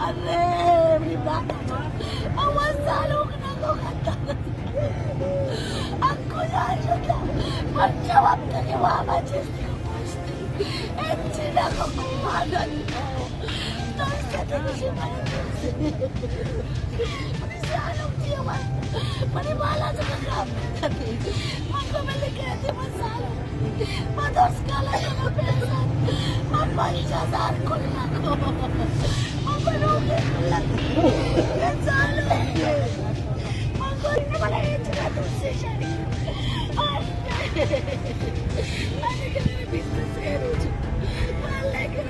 ارے، منی برات، اول سالونک نہ گو گندگ۔ انکو جائے شتا، پرچا وقت کے بابا چیز کو پوچھتی۔ اچھی نہ گو، مانا تو اس سے تو کسی بڑے منی سالونک تئی وت، منی بالا تو خراب نہ کتی۔ من کو ملے کہتی من سالونک، من دس کالا تو پیسہ، من پنچ ہزار کل نہ کو۔ من بلوگے کل نہ کو۔ من سالونک، من کو نہ بلے اتنا تم سے شریک۔ آج میں، آج میں بیست سے روز، اللہ کے